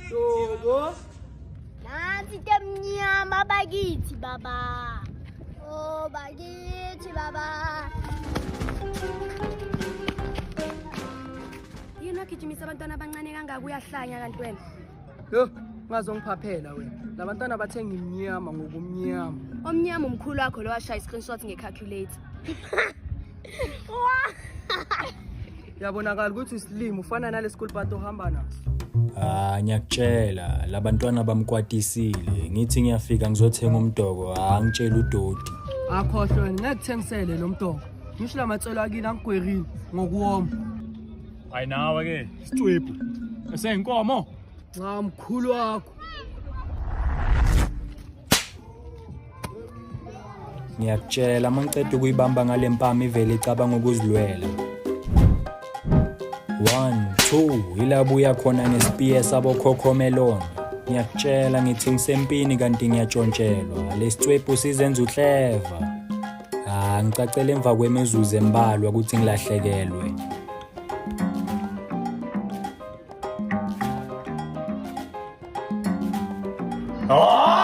Tobo. Nansi into emnyama bakithi baba. Oh bakithi baba. Yini wagijimisa abantwana abancane kangaka uyahlanya kanti wena? Yo, ungazongiphaphela wena. Labantwana bathenga imnyama ngokumnyama. Omnyama umkhulu wakho lo washaya i-screenshot nge-calculator. Yabonakala ukuthi isilimo ufana nale school party ohamba naso. Ah ngiyakutshela labantwana bamkwatisile ngithi ngiyafika ngizothenga umdoko ah ngitshela udoti. Akhohlwe wena ngeke kuthengisele lo mdoko. Ngisho lamatswelo akini angigwerile ngokuwoma. Hayi nawe ke isicwebhu eseyinkomo. Nca mkhulu wakho. Ngiyakutshela uma ngiceda ukuyibamba ngale mpama ivele icabanga ukuzilwela. 1 2 ilabuya khona ngesipiye sabokhokhomelon. Ngiyakutshela ngithi ngisempini kanti ngiyatshontshelwa. Lesicwebhu sizenza uhleva. Ah ngicacela emva kwemizuzu embalwa ukuthi ngilahlekelwe. Ah!